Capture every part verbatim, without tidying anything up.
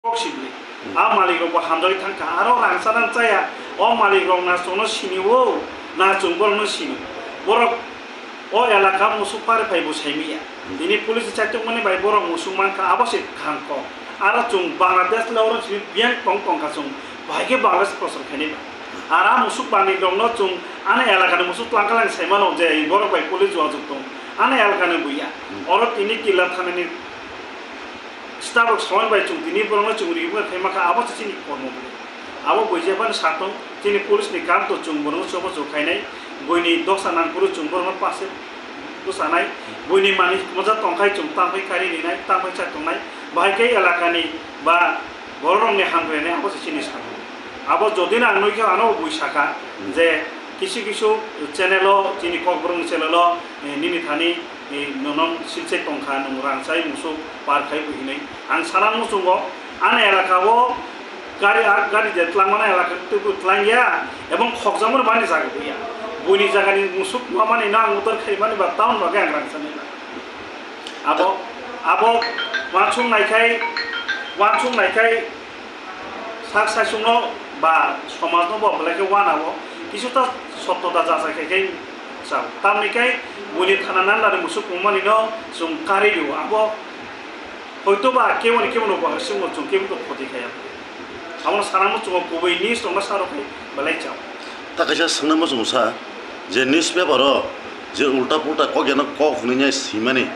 Kok sibli. A malik rok bo hamjagwi thangkha. Aro rang chana chaya. O malik rok na chwngno sini o, na chwng borokno sini. Borok o elaka musuk pari phai bo saimanya. Tini police ni chaitokmani bai borok musuk mankha, abo se kaham kok. Aro chwng Bangladesh le oro sini biyang tong tongkha chwng. Bahai khe Bangladesh kosor khainai ba. Aro musuk bani rokno chwng ani elakani musuk twlangkha lang saimano je borok bai police jogajog tong. Ani elakani buya. Oro tini Killa thanani Starbucks hwn bai chwng tini borokno chwng ri wngkha khaima kha, abo se chini kormo bwlwi. Abo buijaphano satung chini police ni kam to chwng borokno choba chwng khainai, buini dosa nangphuru chwng borokno pase bwsanai, buini manwi moja tongkhai chwng tamphai kari rinai, tamphai cha tongnai, bahai khe elakani ba bororokni hamkrai abo se chini satung. Abo jodi na ang nukha ano bui saka je kisu kisu channel o chini Kokborokni channel o, eh, nini thani eh, nono silchai tongkha, nwng rang chai musuk par khai bo hinwi. Ang sana muchungo, ani elaka o gari, a gari je twlangmani elaka twibo twlangya, ebong khokjakmani bani jaga buya. Buini jagani musuk mamani no ang udar khaimani ba town bagwi ang rang chani. Abo, abo wansuk naikhai, wansuk naikhai, sak saichungno ba somajno bo belai khe uanao kisuta sottota jachai khai khe chao. Tamni khe buini thana nandani musuk pungmanino chwng karwi rio. Abo hoito ba keboni keboni bo harsingbo chwng kebo to khoti khaya. Abono sana muchungo kubui news tongma saro khai belai chao. Ta kaisa swngna muchungo sa, je newspaper o je ulta pulta kok yano kok hwnwi simani,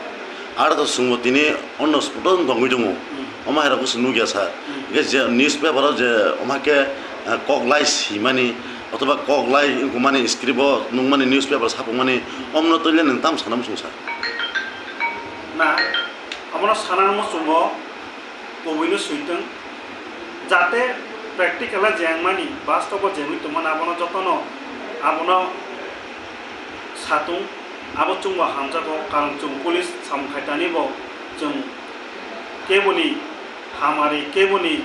aro to chwngbo tini ono spoto wng tongwi tongo. Hmm. Omo hai rokbo se nukya sa. Hmm. Hingke je newspaper o je omo hai khe, eh, kok lai simani, othoba kok lai wngkukmani script o nukmani newspaper sapungmani, omono twi le nwng tamo sana muchungo sa? Na, omono sana muchungo. Kubuino switwng, jate practical-o je wngmani, bastobo je wngwi tongmani, abono jotono abono satung, abo chwngbo hamjago, karon chwng police samung khaitanibo chwng keboni hamari, keboni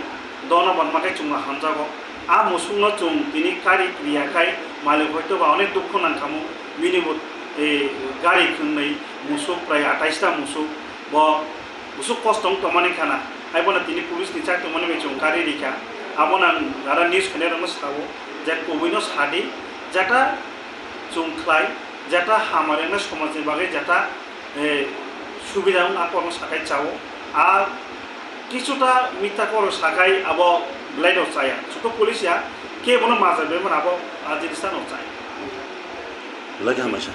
dono banma khe chwngbo hamjago. A musukno chwng tini kari kriya khai malik hoito ba onek dukhu nangkhamu, bini bo, eh, gari khwngnwi musuk, prai atais ta musuk, bo Busuk kosto wng tongmani khana, haibono tini police ni chak tongmani bai chwng kari rikha. Abono ang jara news khainai rokno sao je kubuino sadi, jeta chwng khlai, jeta hamari wngna somajni bagwi jeta, eh, subida wng a kokno sakai chao. A kisuta mitha koro sakai abo belai no chaya. Chuto police ya kebono majak bai mano abo a jinisa no chaya. Belai khe hambai sa.